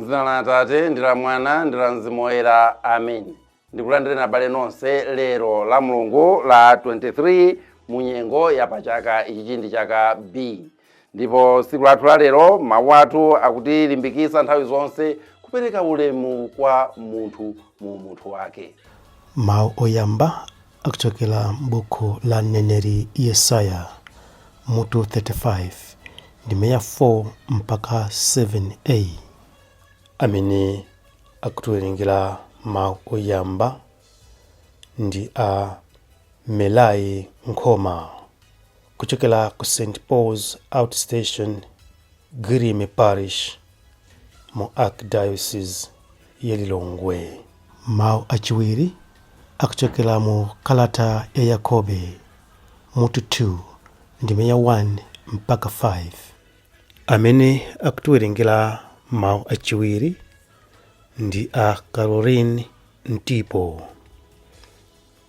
M'dzina la Atate, ndi la Mwana, ndi la Mzimu Woyera. Amen. Ndikulandireni abale nonse lero la Mulungu la 23 mu nyengo ya pachaka ichichi ndi chaka B. Ndipo tsiku lathu la lero mawu athu akutilimbikitsa nthawi zonse kupereka ulemu kwa munthu mu umunthu wake. Mawu oyamba akuchokera m'buku la mneneri Yesaya mutu 35 ndime ya 4 mpaka 7a. Amene akutiwerengera mawu oyamba ndi a Melai Nkhoma kuchokera ku St Paul's Outstation, Girime Parish mu Archdiocese ya Lilongwe. Mawu achiwiri akuchokera mu kalata ya Yakobe mutu 2 ndime ya 1 mpaka 5. Amene akutiwerengera mawu achiwiri ndi a Caroline Ntipo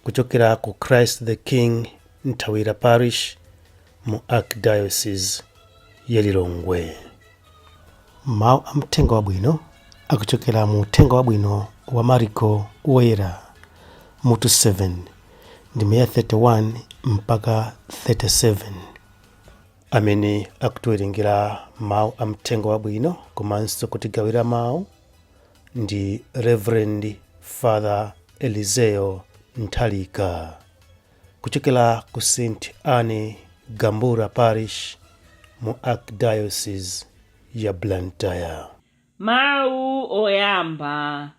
kuchokera ku Christ the King Nthawira Parish mu Archdiocese ya Lilongwe. Mawu a mthenga wabwino akuchokera mu Uthenga Wabwino wa Mariko Woyera mutu 7 ndime ya 31 mpaka 37. Amene akutiwerengera mawu a mthenga wabwino komanso kutigawira mawu ndi Reverend Father Eliseo Nthalika kuchokera ku St Anne Gambura Parish mu Archdiocese ya Blantyre. Mawu oyamba.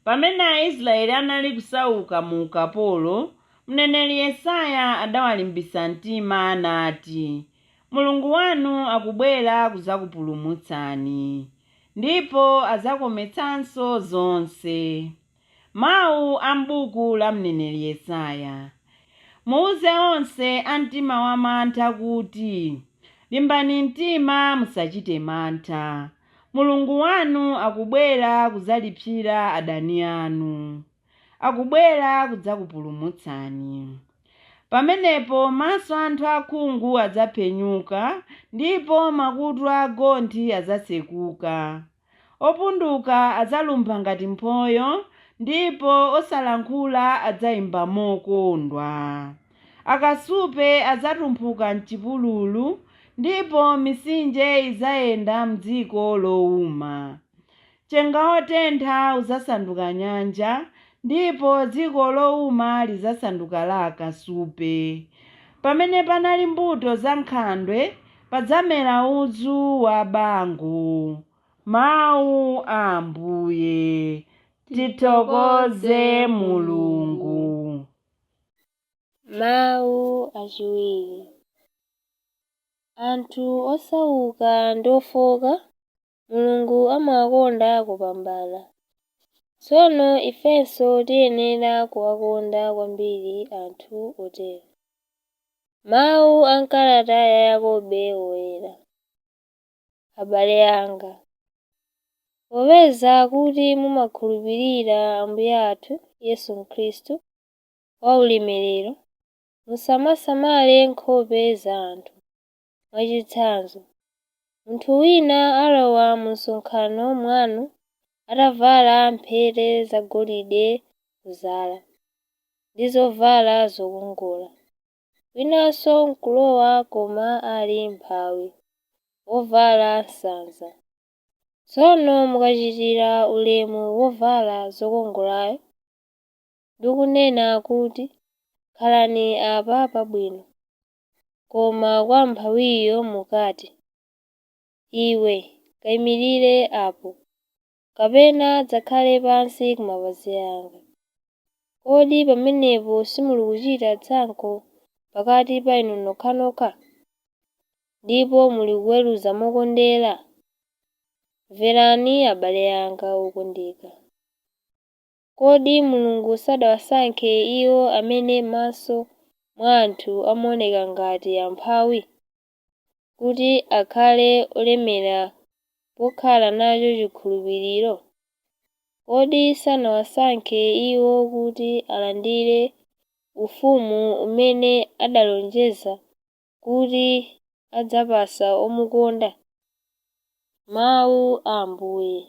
Pamene Aisraeli anali kusauka mu ukapolo, mneneri Yesaya adawalimbitsa mtima nati, Mulungu wanu akubwera kudzakupulumutsani, ndipo adzakometsanso zonse. Mawu a m'buku la mneneri Yesaya. Muuze onse a mtima wamantha kuti, Limbani mtima, musachite mantha. Mulungu wanu akubwera kudzalipsira adani anu. Akubwera kudzakupulumutsani. Pamenepo maso a anthu akhungu adzaphenyuka, ndipo makutu a agonthi adzatsekuka. Opunduka adzalumpha ngati mphoyo, ndipo osalankhula adzaimba mokondwa. Akasupe adzatumphuka m'chipululu, ndipo mitsinje idzayenda m'dziko lowuma. Mchenga wotentha udzasanduka nyanja, ndipo dziko lowuma lidzasanduka la akasupe. Pamene panali mbuto za nkhandwe, padzamera udzu wa bango. Mawu a Ambuye. Tithokoze Mulungu. Mawu achiwiri. Anthu osauka ndi ofooka Mulungu amawakonda kopambana. Tsono ifenso tiyenera kuwakonda kwambiri anthu otere. Mawu a m'kalata ya Yakobe Woyera. Abale anga, popeza kuti mumakhulupirira Ambuye athu Yesu Khristu waulemerero, musamasamale nkhope za anthu. Mwachitsanzo, munthu wina alowa mu msonkhano mwanu atavala mphete zagolide kuzala, ndi zovala zokongola. Winanso nkulowa koma ali m'mphawi, wovala nsanza. Tsono mukachitira ulemu wovala zokongolayo, ndi kunena kuti, Khalani apa pabwino, koma kwa m'mphawiyo mukati, Iwe, kaimirire apo, kapena dzakhale pansi ku mapazi anga. Kodi pamenepo simuli kuchita tsankho pakati pa inu nokhanokha, ndipo muli kuweruza mokondera? Mverani, abale anga okondeka. Kodi Mulungu sadawasankhe iwo amene m'maso mwa anthu amaoneka ngati amphawi, kuti akhale olemera pokhala nacho chikhulupiriro? Kodi sanawasankhe iwo kuti alandire ufumu umene adalonjeza kuti adzapatsa omukonda? Mawu a Ambuye.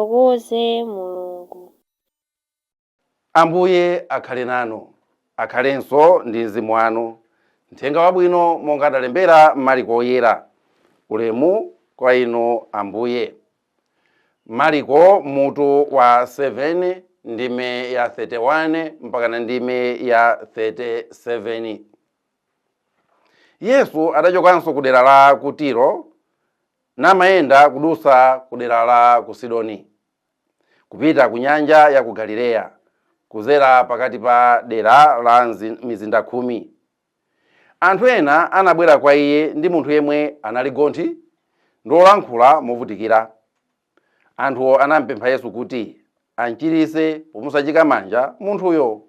Tithokoze Mulungu. Ambuye akhale nanu, akhalenso ndi mzimu wanu. Mthenga wabwino monga adalembera Mariko oyera. Ulemu kwa inu Ambuye. Mariko mutu wa 7 ndime ya 31 mpaka na ndime ya 37. Yesu adachokanso ku dera la ku Tiro namayenda kudusa ku dera la ku Sidoni kupita ku nyanja ya ku Galileya, kuzera pakati pa dera la mizinda 10. Anthu ena anabwera kwa iye ndi munthu yemwe anali gonthi ndi wolankhula movutikira. Anthuwo anampempha Yesu kuti amchiritse pomusachika manja munthuyo.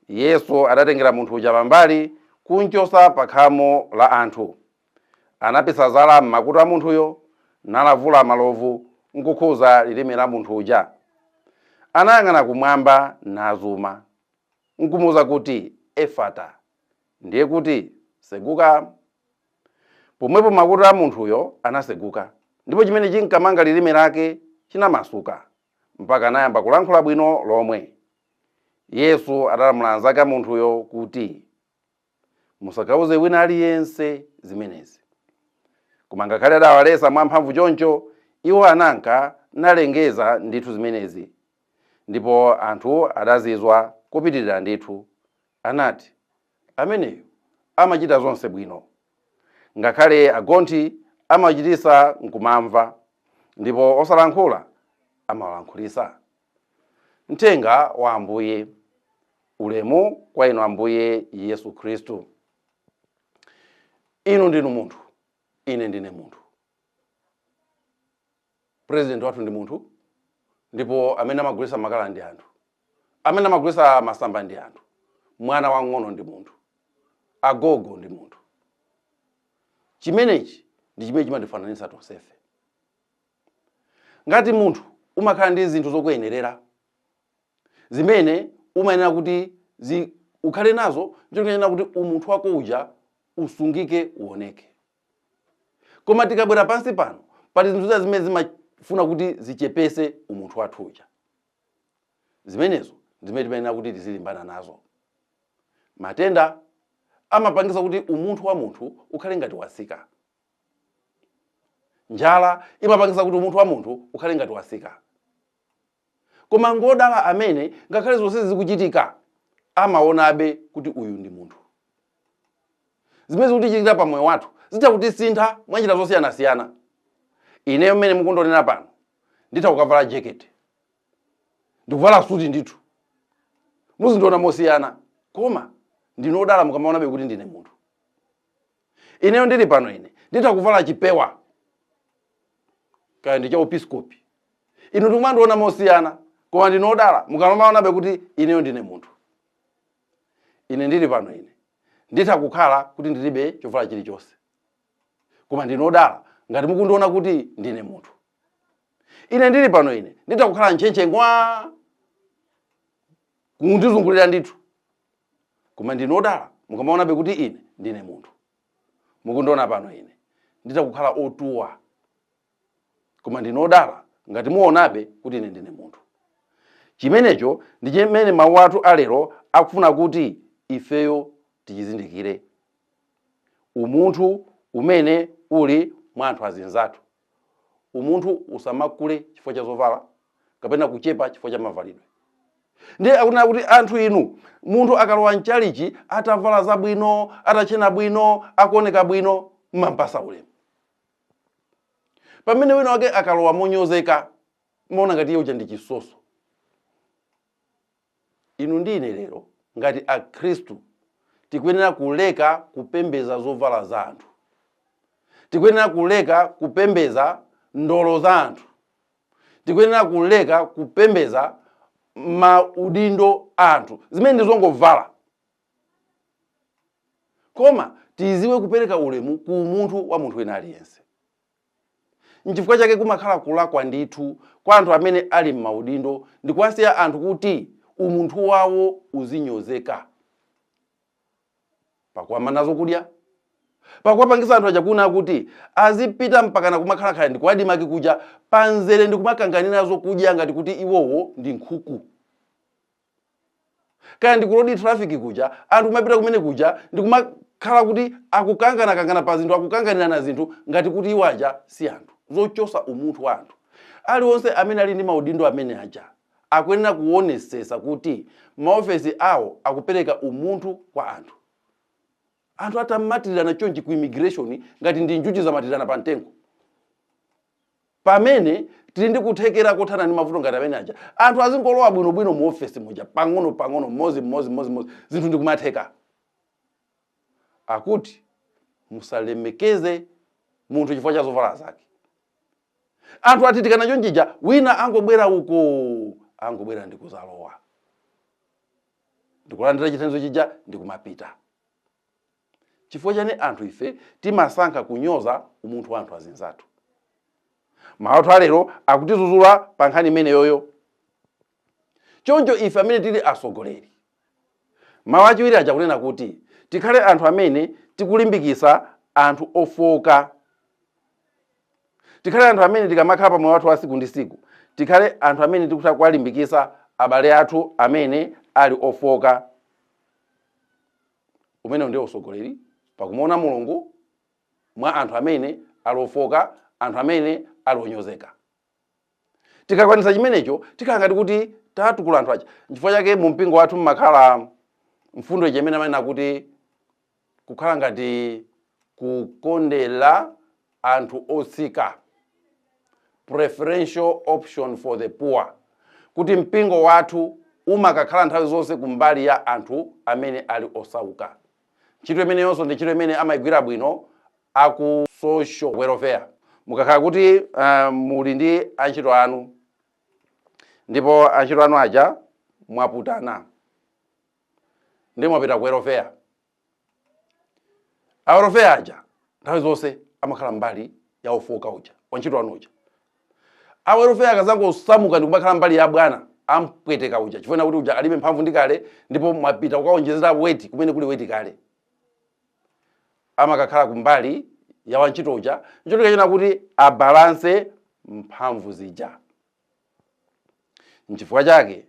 Yesu adatengera munthu uja pambali kunchosa pakhamo la anthu. Anapisa zala m'makutu a munthuyo, nalavula malovu nkukhuza lilime la munthu uja. Anayang'ana kumwamba nazuma, nkumuwuza kuti, Efata, ndiye kuti seguka. Pomwepo makutu a munthuyo anaseguka, ndipo chimene chinkamanga lilime lake chinamasuka, mpaka anayamba kulankhula bwino lomwe. Yesu adalamula anzake a munthuyo kuti, musakauze wina aliyense zimenezi. Koma ngakhale adawalesa mwamphamvu choncho, iwo ananka nalengeza ndithu zimenezi. Ndipo anthu adazizwa kupitirira ndithu. Anati, ameneyu amachita zonse bwino. Ngakhale agonthi amachitisa nkumamva, ndipo osalankhula amawalankhulisa. Mthenga wa Ambuye. Ulemu kwa inu Ambuye Yesu Khristu. Inu ndinu munthu, ine ndine munthu. President wathu ndi munthu, ndipo amene amagulitsa makala ndi anthu, amene amagulitsa masamba ndi anthu, mwana wang'ono ndi munthu, agogo ndi munthu. Chimenechi ndi chimene chimatifananitsa tonsefe. Ngati munthu umakhala ndi zinthu zokuyenerera zimene umayenera kuti ukhale nazo, nchoyenera kuti umunthu wako uja usungike, uoneke. Koma tikabwera pansi pano, pali zinthu zina zimene zimafuna kuti zichepese umunthu wathu uja. Zimenezo zimene timayenera kuti tizilimbana nazo. Matenda amapangisa kuti umunthu wa munthu ukhale ngati wasika. Njala imapangisa kuti umunthu wa munthu ukhale ngati wasika. Koma ngodala amene ngakhale zonse zikuchitika amaonabe kuti uyu ndi munthu. Zimene zikutichitikira pa moyo wathu zitha kutisintha mwa njira zosiyanasiyana. Ineyo mmene mukundionera pano, nditha kukavala jacket, ndikuvala suti ndithu, muzindiona mosiyana, koma ndinodala mukamaonabe kuti ndine munthu. Ineyo ndili pano, ine nditha kuvala chipewa kaya ndi cha upiskopi, inu tikumandiona mosiyana, koma ndinodala mukamaonabe kuti ineyo ndine munthu. Ine ndili pano, ine nditha kukhala kuti ndilibe chovala chilichonse, koma ndinodala ngati mukundiona kuti ndine munthu. Ine ndili pano, ine nditha kukhala ntchentchengwa kundizungulira ndithu, koma ndinodala mukamaonabe kuti ine ndine munthu. Mukundiona pano, ine nditha kukhala otuwa, koma ndinodala ngati muonabe kuti ine ndine munthu. Chimenecho ndi chimene mawu athu alero akufuna kuti ifeyo tichizindikire, umunthu umene uli mwa anthu azinzathu. Umunthu usamakule chifukwa cha zovala kapena kuchepa chifukwa cha mavalidwe. Ndiye akunena kuti anthu inu, munthu akalowa mchalichi atavala zabwino, atachena bwino, akuoneka bwino, mmampasa ulemu. Pamene wina wake akalowa monyozeka, maona ngati iye uja ndi chisoso. Inu ndi ine lero ngati akhristu tikuyenera kuleka kupembeza zovala za anthu, tikuyenera kuleka kupembeza ndolo za anthu, tikuyenera kuleka kupembeza maudindo a anthu zimene ndi zongovala, koma tiziwe kupereka ulemu ku munthu wa munthu wina aliyense. Nchifukwa chake kumakhala kulakwa ndithu kwa anthu amene ali m'maudindo ndi kuwasiya anthu kuti umunthu wawo uzinyozeka pakuwamana zokudya, Pakuwapangisa anthu aja kuna kuti azipita mpakana kumakhalakhala ndi ku ADMARC kuja panzere ndi kumakanganira zokudya ngati kuti iwowo ndi nkhuku. Kaya ndi ku road traffic kuja, anthu kumapita kumene kuja ndi kumakhala kuti akukanganakangana pa zinthu, akukanganirana zinthu ngati kuti iwo aja si anthu. Zochosa umunthu wa anthu. Aliwonse amene ali ndi maudindo amene aja akuyenera kuonesesa kuti maofesi awo akupereka umunthu kwa anthu. Anthu atamatirana chonchi ku immigration ngati ndi njuchi zamatirana pa mtengo, pamene tili ndi kuthekera kothana ndi mavuto ngati amene aja. Anthu azingolowa bwinobwino mu ofesi muja pang'ono pang'ono, mmodzi mmodzi mmodzi mmodzi, zinthu ndikumatheka. Akuti musalemekeze munthu chifukwa cha zovala zake. Anthu atitikana chonchija, wina angobwera uko, angobwera ndikuzalowa, ndikulandira chithandizo chija ndikumapita. Chifukwa chani anthu ife timasankha kunyoza umunthu wa anthu azinzathu? Mawu athu alero akutizuzula pa nkhani imeneyoyo. Choncho ife amene tili atsogoleri, mawu achiwiri aja kunena kuti tikhale anthu amene tikulimbikisa anthu ofoka, tikhale anthu amene tikamakhala pa moyo wathu wa siku ndi siku, tikhale anthu amene tikutha kuwalimbikisa abale athu amene ali ofoka. Umenewu ndiwo usogoleri pakumuona Mulungu mwa anthu amene ali ofoka, anthu amene ali onyozeka. Tikakwanisa chimenecho, tikhala ngati kuti tatukula anthu aja. Nchifukwa chake mu mpingo wathu mmakhala mfundo ija imene amanena kuti kukhala ngati kukondera anthu otsika, preferential option for the poor, kuti mpingo wathu umakakhala nthawi zonse kumbali ya anthu amene ali osauka. Ntchito imeneyonso ndi ntchito imene amayigwira bwino aku social welfare. Mukakhala kuti muli ndi antchito anu, ndipo antchito anu aja mwaputana ndi mwapita ku welfare, a welfare aja nthawi zonse amakhala mbali ya ofoka uja, wantchito wanu uja. A welfare akazangosamuka ndi kumakhala mbali ya bwana, ampweteka uja, chifukwa kuti uja alibe mphamvu ndikale, ndipo mwapita kukaonjezera weight kumene kuli weight kale. Amakakhala kumbali ya wantchito uja ncholinga china kuti abalanse mphamvu zija. Nchifukwa chake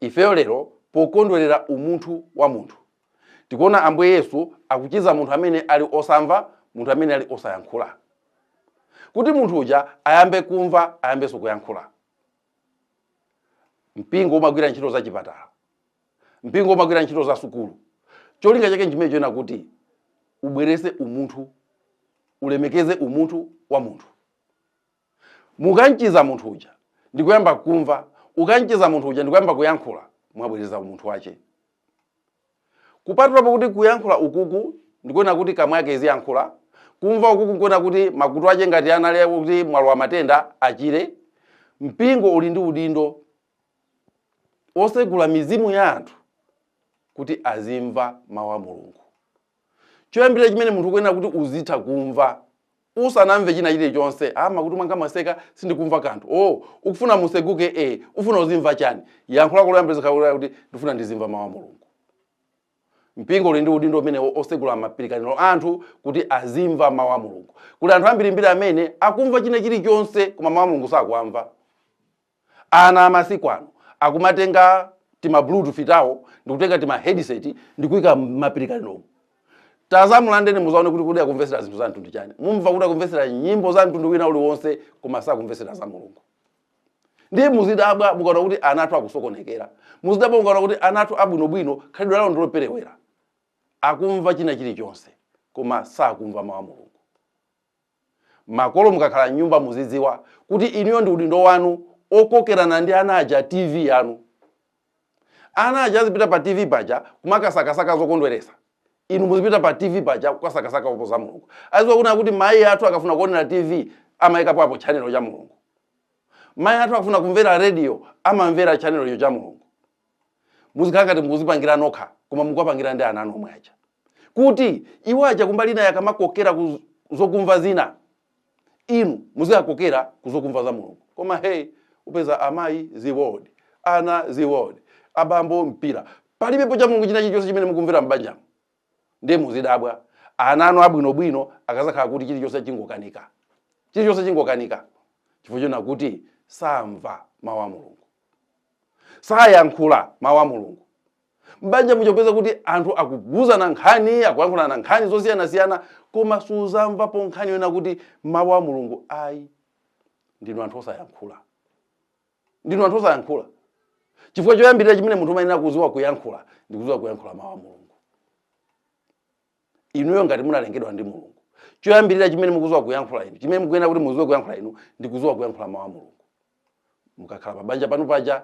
ifeyo lero pokondwerera umunthu wa munthu, tikuona Ambuye Yesu akuchiza munthu amene ali osamva, munthu amene ali osayankhula, kuti munthu uja ayambe kumva, ayambenso kuyankhula. Mpingo umagwira ntchito za chipatala, mpingo umagwira ntchito za sukulu. Cholinga chake nchimene choyena kuti ubwerese umunthu, ulemekeze umunthu wa munthu. Mukanchiza munthu uja ndikuyamba kumva, ukanchiza munthu uja ndikuyamba kuyankhula, mwabwereza umunthu wache. Kupatulapo kuti kuyankhula ukuku ndikuona kuti kamwa yake iziyankhula, kumva ukuku nkuona kuti makutu ache ngati anali kuti mwalowa matenda achire. Mpingo uli ndi udindo osegula mizimu ya anthu kuti azimva mawu a Mulungu. Choyambirira chimene munthu ukuyenera kuti uzitha kumva usanamve china chilichonse, makutu mwanga mwaseka, sindikumva kanthu. Oh, ukufuna museguke? Ufuna uzimva chani? Yankho lako loyambira zikhala kuti ndifuna ndizimva mawu a Mulungu. Mpingo uli ndi udindo umene osegula mapirikaniro anthu kuti azimva mawu a Mulungu. Kuli anthu ambirimbiri amene akumva china chilichonse koma mawu a Mulungu sakuamva. Ana amasiku ano akumatenga tima bluetooth tawo ndikutenga tima headset ndikuyika mapirikaniro. Tazamulandeni muzaone kuti kudi akumvesera zinthu za mtundu chani. Mumva kuti akumvesera nyimbo za mtundu wina uliwonse koma sakumvesera za Mulungu. Ndiye muzidabwa mukaona kuti ana athu akusokonekera, muzidabwa mukaona kuti ana athu abwinobwino khalidwe lawo ndiloperewera. Akumva china chilichonse koma sakumva mawu a Mulungu. Makolo mukakhala mnyumba muzidziwa kuti inuyo ndi udindo wanu okokerana ndi ana aja TV yanu. Ana aja azipita pa TV paja kumakasakasaka zokondweresa, inu muzipita pa TV paja kukasakasaka za Mulungu. Aziwa kuna kuti mayi athu akafuna kuonera TV amayikapo apo channel cha Mulungu, mayi athu akafuna kumvera radio amamvera channel cha Mulungu. Muzikhala ngati mukuzipangira nokha koma mukuwapangira ndi ana anu omwe aja, kuti iwo aja kumbali ina akamakokera ku zokumva zina, inu muzikakokera ku zokumva za Mulungu. Koma hey, upeza amayi ziword, ana ziword, abambo mpira, palibepo cha Mulungu china chilichonse chimene mukumvera m'banjamo. Ndiye muzidabwa Ana anu abwinobwino akazakhala kuti chilichonse chingokanika, chilichonse chingokanika, chifukwa chona kuti samva mawu a Mulungu, sayankhula mawu a Mulungu. M'banja muchopeza kuti anthu akuguzana nkhani, akuyankhulana nkhani zosiyanasiyana, koma suzamvapo nkhani yona kuti mawu a Mulungu ayi. Ndinu anthu osayankhula, ndinu anthu osayankhula, chifukwa choyambirira chimene munthu umayenera kuziwa kuyankhula ndi kuziwa kuyankhula mawu a Mulungu. Inuyo ngati munalengedwa ndi Mulungu, choyambirira chimene mukuziwa kuyankhula inu, chimene mukuyenera kuti muziwe kuyankhula inu, ndi kuziwa kuyankhula mawu a Mulungu. Mukakhala pabanja panu paja,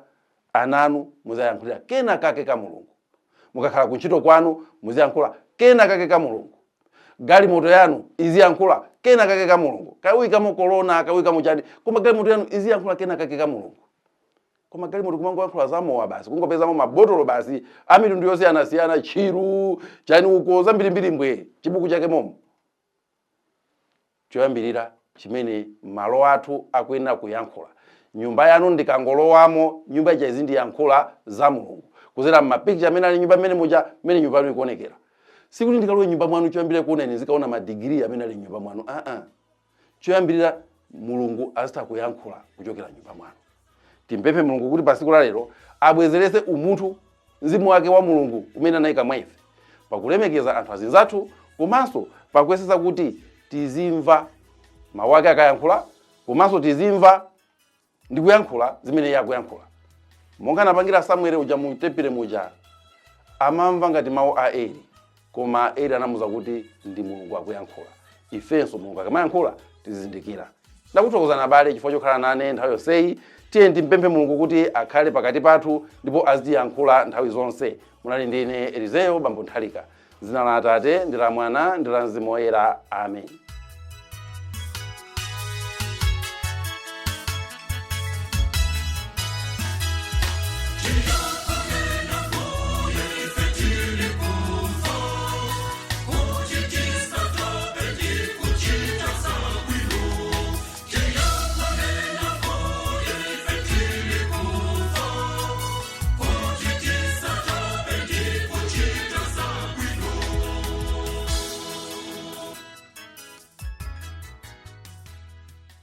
ana anu muziyankhulira kena kake ka Mulungu. Mukakhala kuntchito kwanu, muziyankhula kena kake ka Mulungu. Galimoto yanu iziyankhula kena kake ka Mulungu. Kawikamo korona, kawikamo chani, koma galimoto yanu iziyankhula kena kake ka Mulungu. Koma galimoto kumangoyankhula za mowa basi, kungopezamo mabotolo basi a mitundu yosiyanasiyana, chiru chani uko, zambirimbiri mbwe chibuku chake momo. Choyambirira chimene malo athu akuyenera kuyankhula, nyumba yanu ndikangolowamo, nyumba ija izindiyankhula za Mulungu kuzera mmapikicha amene ali nyumba mmene muja, mmene nyumba yanu ikuonekera. Sikuti ndikalowe nyumba mwanu, choyambirira kuona ine zikaona madigiri amene ali nyumba mwanu, aa. Choyambirira Mulungu azitha kuyankhula kuchokera nyumba mwanu. Timpemphe Mulungu kuti pasiku la lero abwezerese umunthu, mzimu wake wa Mulungu umene anayika mwa ife, pakulemekeza anthu azinzathu, komanso pakuyesesa kuti tizimva mawu ake akayankhula, komanso tizimva ndi kuyankhula zimene iye akuyankhula, monga anapangira Samueli uja mu tempile muja. Amamva ngati mawu a Eli, koma Eli anamuza kuti ndi Mulungu akuyankhula. Ifenso Mulungu akamayankhula tizizindikira. Ndakuthokozani abale chifukwa chokhala nane nthawi yonseyi. Tiye timpemphe Mulungu kuti akhale pakati pathu ndipo azitiyankhula nthawi zonse. Munali ndine Elizeyo Bambo Nthalika. Dzina la Atate ndi la Mwana ndi la Mzimu Woyera, amen.